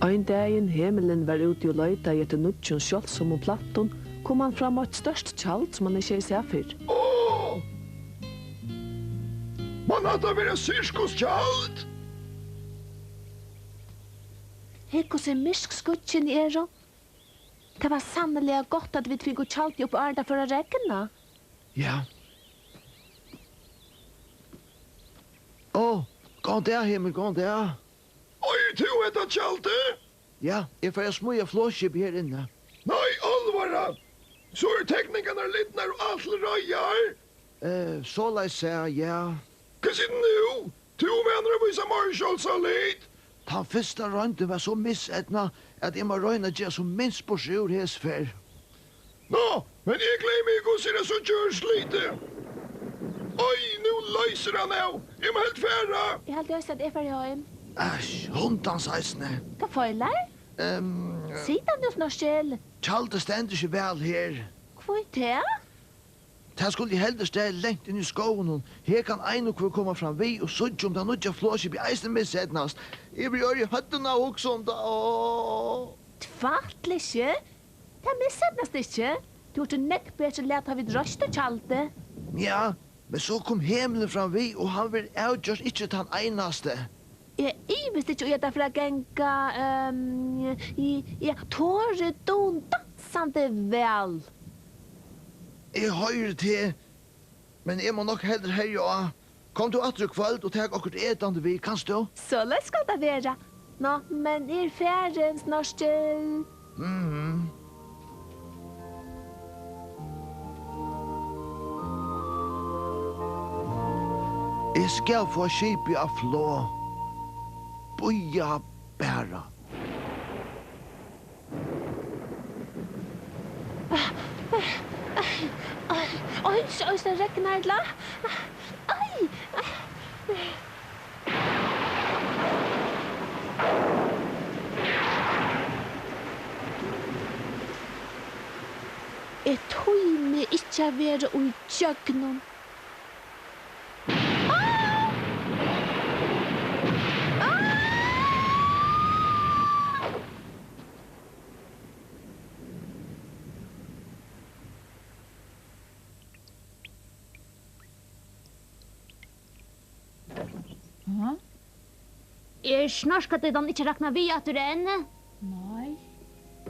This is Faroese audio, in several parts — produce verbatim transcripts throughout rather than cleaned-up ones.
Ein dagin Hemulin var úti og leitaði eftir nýggjum, sjáldsamum plantum, kom hann fram á eitt stórt tjald, sum hann ikki hevði sæð fyrr. Áh! Man hatta vera sirkustjald? Hygg, hvussu myrk skýggini eru. Tað var sanniliga gott, at vit fingu tjaldið upp, áðrenn tað fór at regna. Ja. Áh, góðan dag, Hemul, góðan dag. Eigur tú hetta tjaldið? Ja, eg fari at smíða flogskipið her inni. Nei, álvara! So eru tekningarnar lidnar og alt til reiðar? Eh, soleiðis, ja, ja. Hvat sigur tú nú? Tú vanur at vísa meira sjálvsálit. Tann fyrsta royndin var so miseydnað, at eg má royna at gera sum minst burtur úr hesi ferð. Ná, men eg gleði meg, hvussu er at síggja, er slitið. Oj, nú loysir hann av. Eg má helst fara. Eg haldi eisini, at eg fari heim. Æsj, hundans eisini. Hvat feilar? Ehm. Sig tað nú, Snorkil. Tjaldið stendur ikki væl her. Hví tað? Tað skuldi heldur staðið langt inni í skóginum. Her kann ein og hvør koma fram við og síggja, um tað nýggja flogskipið eisini miseydnast. Eg verði ógvuliga hóttin av at hugsa um tað. Áh. Tvætl ikki. Tað miseydnast ikki. Tú ert í nógv betri lag, tá vit reistu tjaldið. Ja, men so kom Hemulin fram við, og hann verður avgjørt ikki tann einasti. Eg ivist ikki í, at tað fer at ganga, ehm, í, ja, Tori Dun dansandi væl. Eg hoyri teg, men eg má nokk heldur herja á. Kom tú aftur í kvøld og tak okkurt etandi við, kanst tú? Soleiðis skal tað vera. Ná, men eg eri farin, Snorkil. Mhm. Eg skal fáa skipið á flog. Bíða bara. Oj, oj, tað regnar illa. Ai, ai. Eg tími ikki at vera í gjøgnum. Ah! Ah! Ha? Er Snorkadiddan ikki roknað við aftur enn? Nei.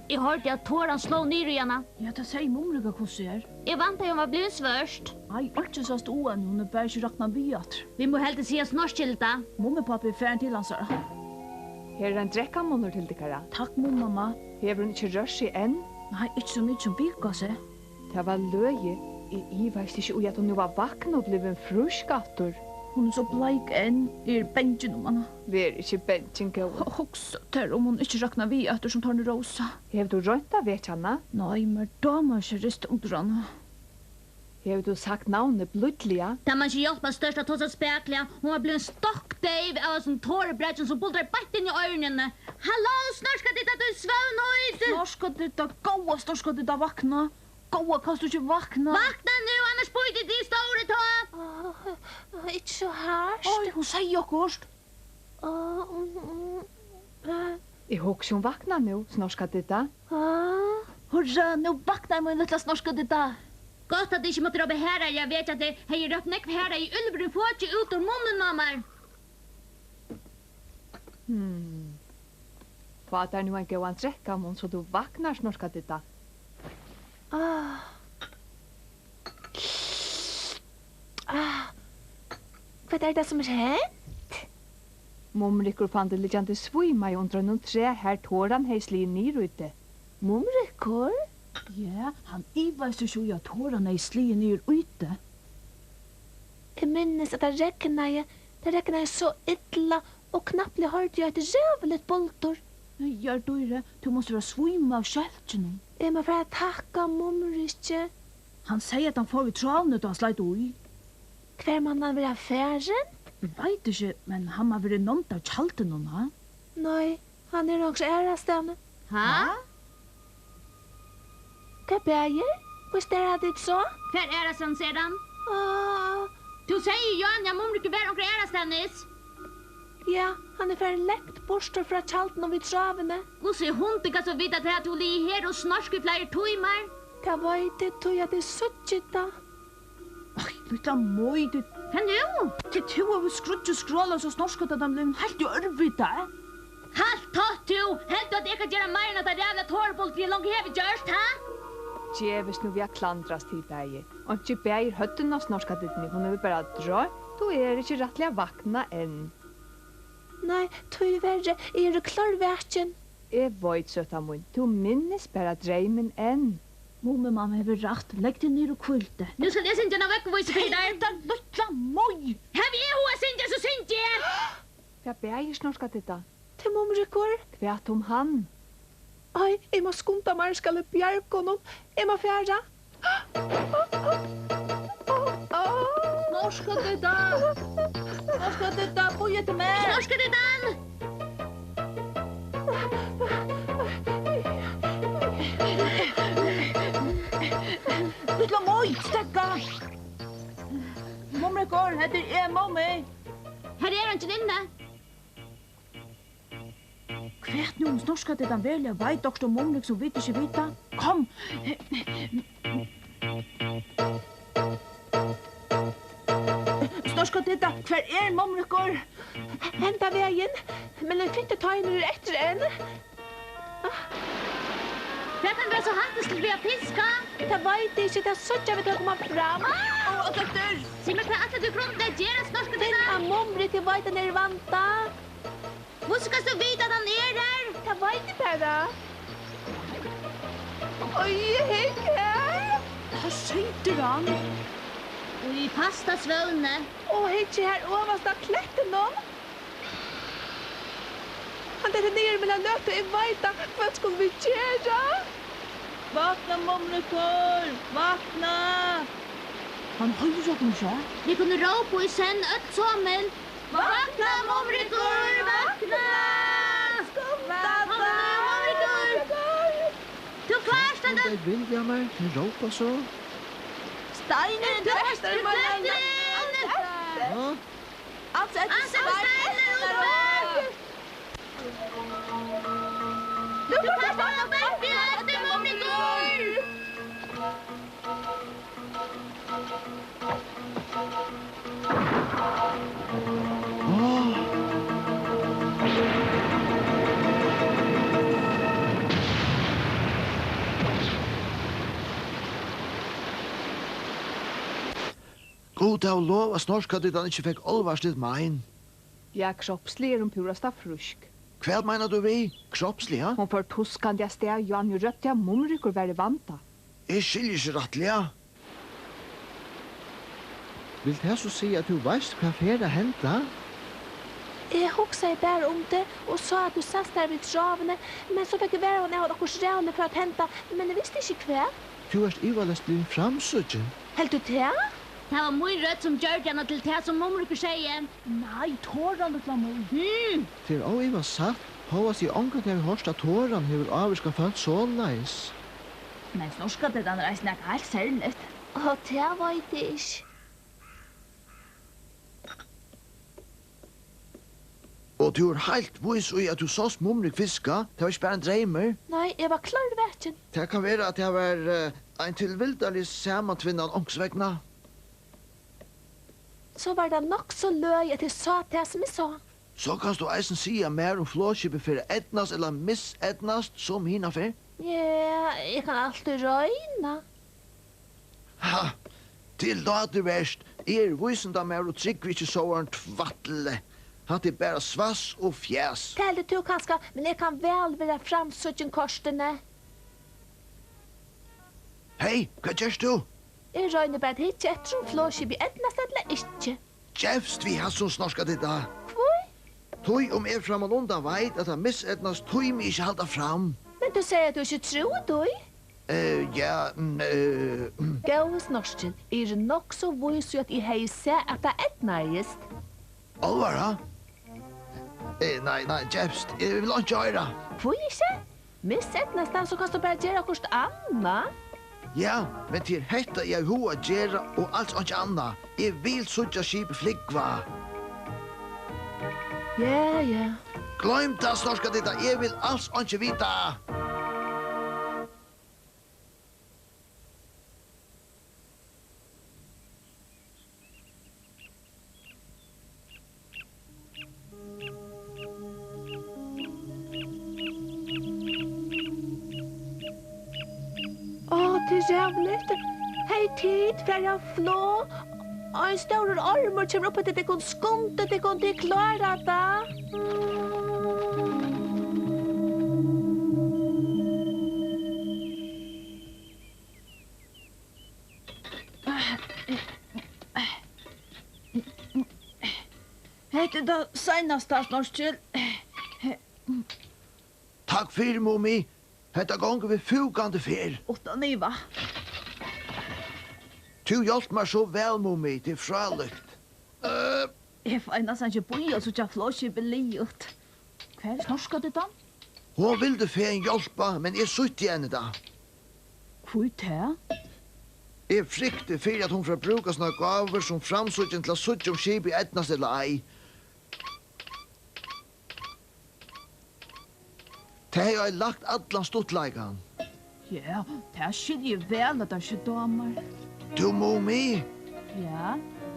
Eg hoyrdi, at toran sló niður í hana. Ja, tað segði Mumrika, hvussu er? Eg væntaði, hon var blivin svørt. Nei, einki sæst á henni, hon er bara ikki roknað við aftur. Vit mugu heldur siga Snorkilda. Mummi og pápi eru farin til hansara. Her er ein drekkamunnur til tykkara. Takk, Mummimamma. Hevur hon ikki rørt seg enn? Nei, ikki so mikið sum viðgað seg. Tað var løgið. Eg ivaðist ikki í, at hon nú var vaknað og blivin frísk aftur. Hon er so bleik enn. Eg eri bangin um hana. Ver ikki bangin, góði. Hu-, hugsa tær, um hon ikki roknar við aftur sum Tornirósa. Hevur tú roynt at vekja hana? Nei, mær dámar ikki at rista undir hana. Hevur tú sagt navnið blídliga? Tað man ikki hjálpa stórt at tosa spakuliga. Hon var blivin stokkdeyv av hasum torubrækinum, sum buldraði beint inn í oyruni. Halló, Snorkadidda, tú svøvnhýs! Snorkadidda, góða Snorkadidda, vakna! Góða, kanst tú ikki vakna? Vakna nú, annars bíti eg teg í stórið tá! Áh, áh, ikki so hart. Oj, hon segði okkurt. Áh, mm, mm, áh. Eg hugsi, hon vaknar nú, Snorkadidda. Áh. Hurra, nú vaknar mín lítla Snorkadidda. Gott, at eg ikki mátti rópa harðari at vekja teg. Hevði eg rópt nógv harðari, hevði úlvurin fokið út úr munninum á mær. Hmm. Fá tær nú ein góðan drekkamunn, so tú vaknar, Snorkadidda. Ah. Ah. Hvat er tað, sum er hent? Mumrikur fann teg liggjandi svímaða undir einum træ, har toran hevði sligið niður í teg. Mumrikur? Ja, hann ivaðist ikki í, at toran hevði sligið niður í teg. Eg minnist, at tað regnaði, tað regnaði so illa, og knappliga hoyrdi eg eitt ræðuligt buldur. Nei, jarðdýri, tú mást vera svímað av skelkinum. Eg má fara at takka Mumriki. Hann segði, at hann fór við trálini, tá hann sleit í. Hvar man hann vera farin? Eg veit ikki, men hann má vera í nánd av tjaldinum, ha? Nei, hann er onkra aðrastaðni. Ha? Hvat bagir? Hví stara tit so? Hvar aðrastaðnis er hann? Áh. Tú segði jú, Jánja, Mumrikur var onkra aðrastaðnis. Ja, hann er farin langt burtur frá tjaldinum við trávuni. Hvussu í hundin kanst tú vita tað, at tú hevur ligið her og snorkað í fleiri tímar? Tað veit eg, tí at eg síggi tað. Oj, lítla Mý, tú... Hvat nú? Tí tú hevur skríggj og skrála, so snorkadiddan blivin heilt í ørviti. Halt tætt tú! Heldur tú, at eg kann gera meira enn hatta ræðuliga torubultið, eg longu havi gjørt, ha? Gevist nú við at klandrast, tit bæði. Einki baðir høvdinum á Snorkadidduni, hon hevur bara droymt og er ikki rættiliga vaknað enn. Nei, tíverri, eg eri klárvakin. Eg veit, søta mín, tú minnist bara dreymin enn. Mumimamma hevur rætt, legg teg niður og hvíl teg. Nú skal eg syngja eina vøgguvísu fyri tær. Hetta lítla Mý! Havi eg hug at syngja, so syngi eg! Hvat bagir Snorkadidda? Tað er Mumrikur. Hvat um hann? Ai, eg má skunda mær, skal eg bjarga honum. Eg má fara. Snorkadidda! Snorkadidda, bíða eftir mær! Snorkadiddan! Lítla Mý, steðga! Mumrikur, hetta er eg, Mummi. Her er eingin inni. Hvat nú, um Snorkadiddan veruliga veit okkurt um Mumrik, sum vit ikki vita? Kom! Snorkadidda, hvar er Mumrikur? Henda vegin, men ein fittur teinur er eftir enn. Hvat kann vera so hættisligt við at fiska? Tað veit eg ikki, tað síggja vit, tá vit koma fram. Á, og aftur! Sig mær, hvat ætlar tú í grundini at gera, Snorkadidda? Finna Mumrik, eg veit, hann er í vanda. Hvussu kanst tú vita, at hann er har? Tað veit eg bara. Oj, hygg her. Har situr hann. Í fasta svøvni. Og hygg her ovast á klettinum. Hann dettur niður um eina løtu, eg veit tað. Hvat skulu vit gera? Vakna, Mumrikur, vakna! Hann hoyrir okkum ikki. Vit kunnu rópa í senn øll somul. Vakna, Mumrikur, vakna! Skunda tær, Mumrikur! Tú fært at... Tey vilja mær, tey rópa so. Steinurin, tú ert... Tú fært at... Ja. Ansa eftir steininum, Mumrikur! Tú fært at rópa eftir Mumrikur! Gud havi lov, at Snorkadiddan ikki fekk álvarsligt mein. Ja, kropsliga er hon púrasta frísk. Hvat meinar tú við, kropsliga? Hon fór tuskandi avstað, Johan, og rópti, at Mumrikur var í vanda. Eg skilji ikki rættiliga. Vil tað so siga, at tú veitst, hvat fer at henda? Eg hugsaði bara um teg og sá, at tú sæst har við trávuni, men so fekk eg varhugan av, at okkurt ræðuligt fór at henda, men eg visti ikki hvat. Tú ert ivaleyst blivin framsýggin. Heldur tú tað? Tað var mín rødd, sum gjørdi hana til tað, sum Mumrikur segði. Nei, toran, lítla Mý. Hmm. Tað er óivað satt, hóast eg ongantíð havi hoyrt, at toran hevur ávirkað fólk soleiðis. Men Snorkadiddan er eisini nakað heilt serligt. Á, tað veit eg ikki. Og tú ert heilt vís í, at tú sást Mumrik fiska? Tað var ikki bara ein dreymur? Nei, eg var klárvakin. Tað kann vera, at tað var, eh, ein tilvildarlig samantvinnan onkursvegna. So var tað nokk so løgið, at eg sá tað, sum eg sá. So kanst tú eisini siga mær, um flogskipið fer at eydnast ella miseydnast, sum hina ferð. Ja, eg kann altíð royna. Ha, tað er láturvert. Eg eri vísindamaður og trúgvi ikki sovorðnum tvætli. Hatta er bara svass og fjas. Tað heldur tú kanska, men eg kann væl vera framsýggin kortini. Hey, hvat gert tú? Eg royni bara at hyggja eftir, um flogskipið eydnast ella ikki. Gevst við hasum, Snorkadidda. Hví? Tí um eg frammanundan veit, at tað miseydnast, tími eg ikki halda fram. Men tú segði, at tú ikki trúði tí. Eh, ja, mm, eh, mm. Góði Snorkin, eg eri nokk so vís í, at eg hevði sæð, at tað eydnaðist. Álvara? Eh, nei, nei, gevst. Eg vil einki hoyra. Hví ikki? Miseydnast tað, so kanst tú bara gera okkurt annað. Ja, men tað er hetta, eg havi hug at gera, og als einki annað. Eg vil síggja skipið flúgva. Ja, ja. Gloym tað, Snorkadidda, eg vil als einki vita. Á, tað er ræðuligt. Hey, tit, farið á flog. Ein stórur ormur kemur upp eftir tykkum. Skundið tykkum, tit klára tað. Hetta er tað seinasta, Snorkil. Takk fyri, Mumi. Hetta gongur við fúkandi ferð. Uttan iva. Tú hjálpti mær so væl, Mumi. Tað er frálíkt. Øh. Eg fái næstan ikki bíða at síggja flogskipið liðugt. Hvar er Snorkadiddan? Hon vildi fegin hjálpa, men eg sýtti henni tað. Hví tað? Eg frykti fyri, at hon fer at brúka sínar gávur sum framsígging til at síggja, um skipið eydnast ella ei. Tað hevði oyðilagt allan stuttleikan. Ja, tað skilji eg væl, at tær ikki dámar. Tú, Mumi? Ja?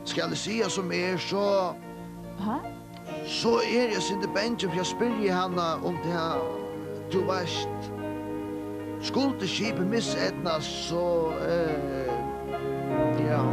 Skal eg siga sum er, so... Ha? So eri eg eitt sindur bangin fyri at spyrja hana um tað, tú veist. Skuldi skipið miseydnast, so, eh, ja.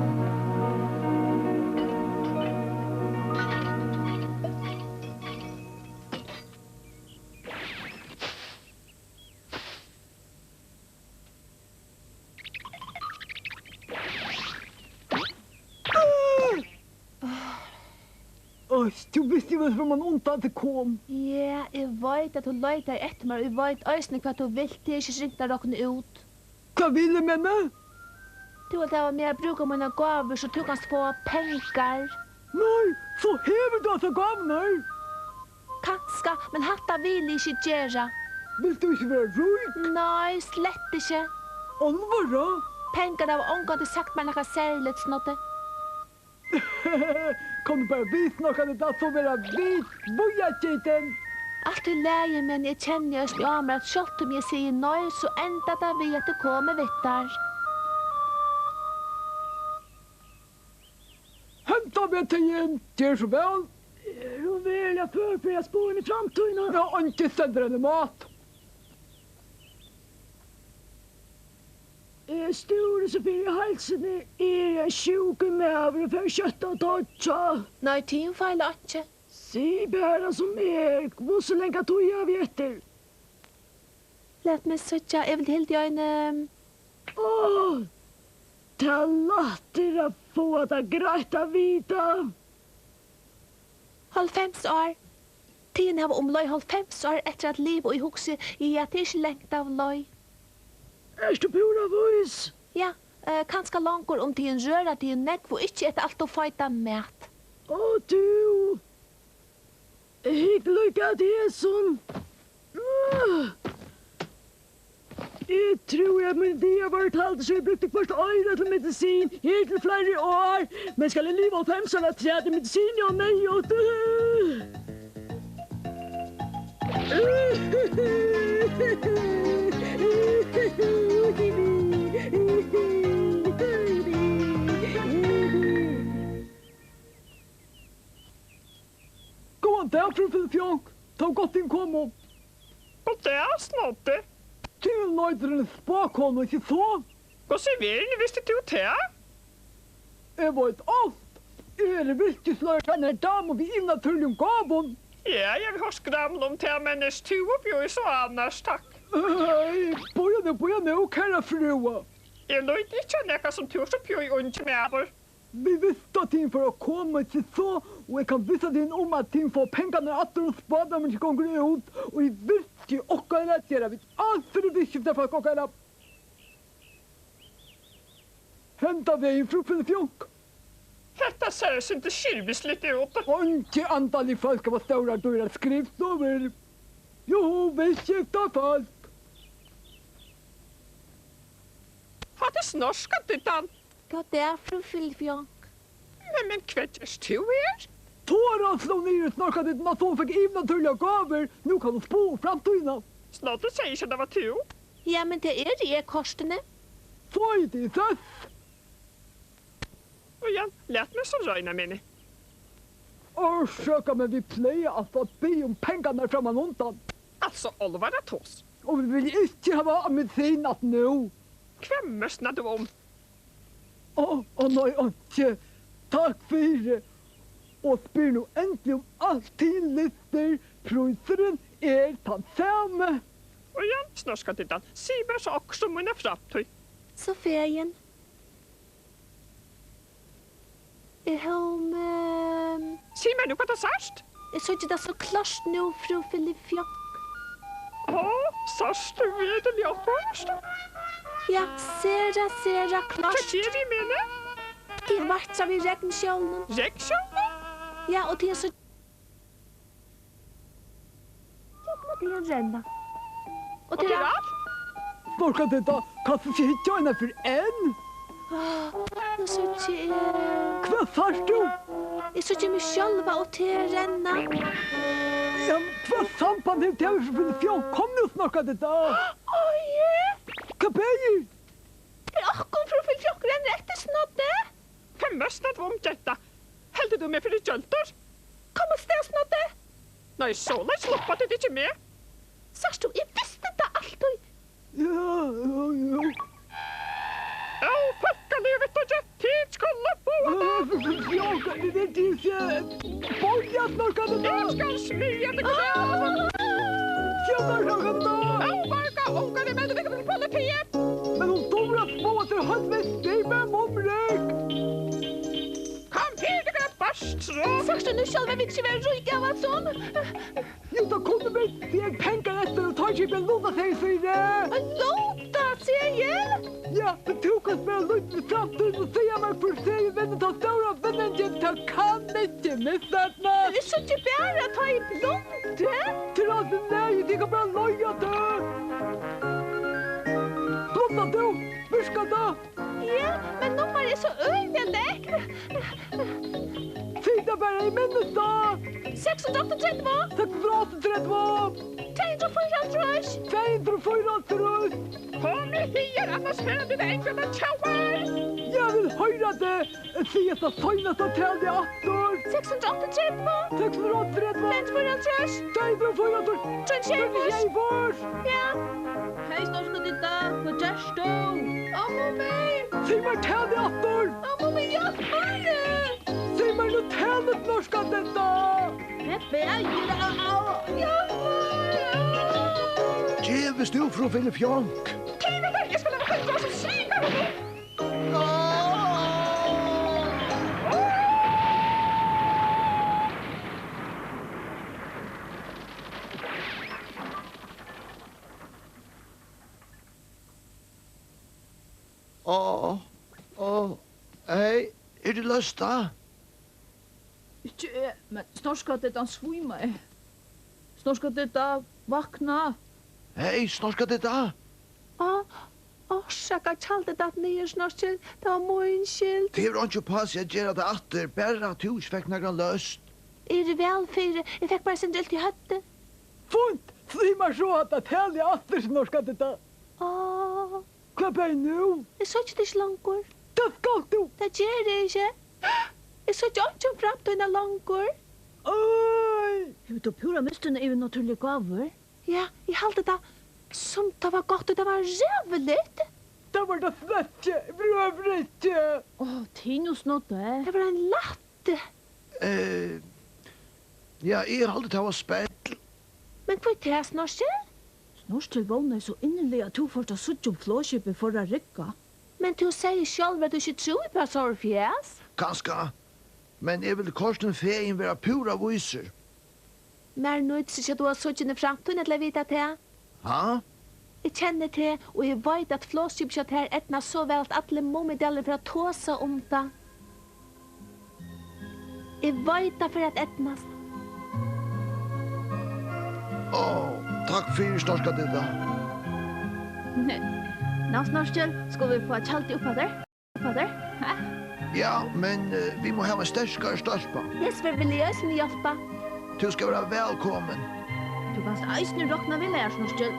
Øy, tú visti vel, hvør mann undan teg kom. Ja, eg veit, at tú leitar eftir mær, og eg veit eisini, hvat tú vilt. Tað er ikki ringt at rokna út. Hvat vil eg, menar? Tú vilt hava meg at brúka mínar gávur, so tú kanst fáa pengar. Nei, so hevur tú hasar gávurnar? Kanska, men hatta vil eg ikki gera. Vilt tú ikki vera rík? Nei, slett ikki. Álvara? Pengar hava ongantíð sagt mær nakað serligt, Snoddi. Kom bara við, Snorkadidda, so verða vit víðagitin. Alt í lagi, men eg kenni eisini á mær, at sjálvt um eg sigi nei, so endar tað við, at eg komi við tær. Henda vegin, ger so væl. Er hon veruliga før fyri at spáa inn í framtíðina? Ja, einki stendur henni mát. Eg stúri so fyri heilsuni, eg eri ein sjúkur maður og fari skjótt at doyggja. Nei, tygum feilar einki. Sig bara sum er, hvussu langa tíð havi eg eftir? Lat meg síggja, eg vildi hildið ein, ehm, Áh, tað lættir at fáa tað greitt at vita. Hálvfems ár. Tygum hava umleið hálvfems ár eftir at liva, og eg hugsi, ja, tað er ikki langt av leið. Ert tú púra vís? Ja, eh, kanska longur, um tygum røra tygum nógv og ikki eta alt ov feitan mat. Áh, tú. Hygg líka at hesum. Eg trúði, at mín dagar vóru taldir, so eg brúkti hvørt oyra til medisin her til fleiri ár. Men skal eg liva hálvfems ár afturat, er medisin jú neyðugt. Góðan dag, frú Filifjonk. Tað var gott, tit komu. Góðan dag, Snoddi. Tú loypur inn í spákonu, ikki so? Hvussu í verðini visti tú tað? Eg veit alt. Eg eri virkisleiðari hjá einari damu við yvirnatúrligum gávum. Ja, eg havi hoyrt skraml um tað, men ert tú uppi í so annars, takk? Hey, bíða nú, bíða nú, kæra frúa. Eg líti ikki á nakað sum tú ert uppi í, ungi maður. Vit vistu, at tygum fóru at koma, ikki so, og eg kann vissa tygum um, at tygum fáa pengarnar aftur, um spádómurin ikki gongur út, og í virki okkara gera vit alt fyri viðskiftafólk okkara. Henda vegin, frú Filifjonk. Hetta sær eitt sindur sirvisligt út. Eingi andalig fólk hava stórar, dýrar skrivstovur. Jú, viðskiftafólk. Hatta er Snorkadiddan. Góðan dag, frú Filifjonk. Men, men, hvat gert tú her? Toran sló niður í Snorkadyduna, so hon fekk yvirnatúrligar gávur. Nú kann hon spáa um framtíðina. Snoddi segði ikki, at tað var tú. Ja, men tað eri eg kortini. So er tað sess. Og ja, lat meg so royna, meini. Orsaka, men vit plaga altíð at biðja um pengarnar frammanundan. Altso, álvara tos. Og vit vilja ikki hava appelsin aftur nú. Hvat møsnar tú um? Ó, ó nei, einki. Takk fyri. Og spyr nú endiliga um altíð lystir. Prísurin er tann sami. Og ja, Snorkadyddan, sig mær so okkurt um mína framtíð. So fegin. Eg havi, ehm, Sig mær nú, hvat tú sært. Eg síggi tað so klárt nú, frú Filifjonk. Ó, sært tú veruliga okkurt? Ja, sera, sera klárt. Hvat ger eg, meini? Eg veitri við regnskjólunum. Regnskjólunum? Ja, og tað er so Kemur til at renna. Og Og til til at alt? Snorkadydda, kanst tú ikki hyggja eina ferð enn? Á, nú síggi eg. Hvat sært tú? Eg síggi meg sjálva og teg renna. Ja, hvat samband hevur tað við Filifjonk? Kom nú, Snorkadydda. Oj! Hvat ber? Tað er okkum, frú Filifjonk rennur eftir, Snoddi. Hvat møsnar tú um, genta? Heldur tú meg fyri gjøldur? Kom avstað, Snoddi. Nei, soleiðis loppa tit ikki meg. Sært tú, eg visti tað altíð. Ja, ja, ja. Ó, fólkalív, vit ikki, tit skulu búgva. Fjóka, vit eru til seg. Boja, Snorkadydda. Eg skal smyrja tykkum av. Sjá, Snorkadydda. Ó, marga ungar, eg meldi tykkum til politiið. Men hon dugir at spáa seg heilt vist, spyr bara Mumrik. Kom her, tykkum at børstra. Sært tú nú sjálv, at vit ikki verða rík av hasum? Jú, tað kunnu vit, tí eg pengar eftir og tá keypi ein lutaseyð fyri. Ein lutaseðil? Ja, men tú kanst bara líta í framtíðina og siga mær, hvør seðil vinnur tann stóra vinningin, tað kann ikki miseydnast. Men eg síggi bara, tá eg blundi. Tað er alt í lagi, tit kunnu bara leiga tað. Blundar tú? Virkar tað? Ja, men nummarið er so øgiliga langt. Sig tað bara, eg minnist tað. Seks hundrað og áttaogtretivu. Seks hundrað og áttaogtretivu. Tvey hundrað og fýraoghálvtrýss. Tvey hundrað og fýraoghálvtrýss. Komið higar, annars fara tit at angla tjóðar. Eg vil hoyra teg siga tað seinasta talið aftur. Seks hundrað og áttaogtretivu. Seks hundrað og áttaogtretivu. Tvey hundrað og fýraoghálvtrýss. Tvey hundrað og fýraoghálvtrýss. Trýss sjey. Trýss sjey. Ja. Hey, Snorkadidda, hvat gert tú? Á, Mummi! Sig mær talið aftur! Á, Mummi, hjálp mær! Sig mær nú talið, Snorkadidda! Hvat bagir, á, á, hjálp mær! Gevist tú, frú Filifjonk? Gevið tær, eg skal hava hundrað sum svikar hana! Á, á, hey, er tað loyst tá? Ikki eg, men Snorkadiddan svímaði. Snorkadidda, vakna! Hey, Snorkadidda! Á, orsaka, tjaldið datt niður, Snorkil. Tað var mín skyld. Tað hevur einki upp á seg at gera tað aftur, bara tú ikki fekk nakran løst. Eg eri væl fyri. Eg fekk bara eitt sindur ilt í høvdið. Fínt! Sig mær so hatta talið aftur, Snorkadidda. Á. Hvat ber nú? Eg síggi teg ikki longur. Tað skalt tú! Tað geri eg ikki. Eg síggi einki um framtíðina longur. Æ! Hevur tú púra mist tínar yvirnatúrligu gávur? Ja, eg haldi tað. Sum tað var gott, og tað var ræðuligt. Tað var tað slett ikki, brøðriki. Ó, tig nú, Snoddi. Tað var ein lætti. Eh, ja, eg haldi, tað var spell. Men hví tað, Snorkil? Snorkil vónaði so inniliga, at tú fórt at síggja, um flogskipið fór at rigga. Men tú segði sjálvur, at tú ikki trúði upp á so fjas. Kanska. Men eg vil kortini fegin vera púra vísur. Mær nýtist ikki, at tú hevur síggj inn í framtíðina til at vita tað. Ha? Eg kenni teg, og eg veit, at flogskipið hjá tær eydnast so væl, at allir Mummidalir fara at tosa um tað. Eg veit, tað fer at eydnast. Ó, takk fyri, Snorkadidda. Ná, Snorkil, skulu vit fáa tjaldið upp aftur? Upp aftur? Ha? Ja, men, eh, vit mugu hava ein sterkari stólpa. Jesper vil eg eisini hjálpa. Tú skalt vera vælkomin. Tú kanst eisini rokna við mær, Snorkil.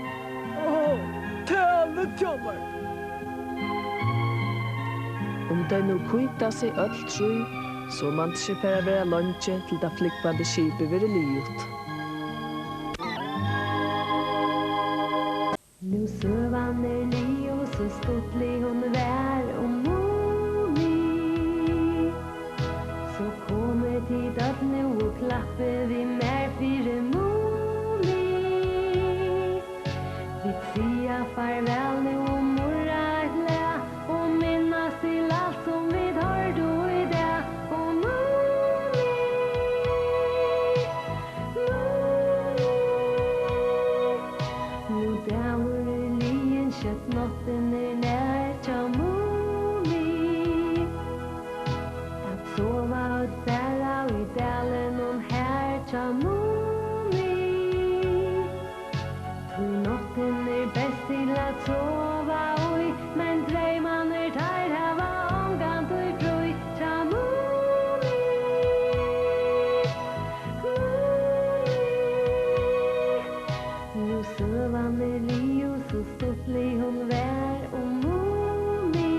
Áh, talið hjá mær. Um tey nú hvíta seg øll trý, so man tað ikki fara at vera leingi, til tað flúgvandi skipið verður liðugt. Nú søgan er liðug, so stuttlig hon var um Mumi. So komið tit øll nú og klappið við mær fyri Mumi. Vit siga farvæl nú og murra eitt lag og minnast til alt sum vit hoyrdu í dag. Og Mumi, Mumi. Nú dagur er liðin, skjótt náttin er nær hjá Mumi. At sova øll bara í dalinum har hjá Mumi. Tí náttin er best til at sova í, men dreymarnir teir hava ongantíð frí hjá Mumi. Mumi. Nú søgan er liðug, so stuttlig hon var um Mumi.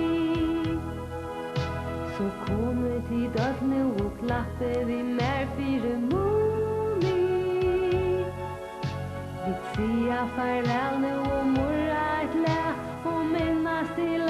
So komið tit øll nú og klappið við mær fyri Mumi. Vit siga farvæl nú og murra eitt lag og minnast til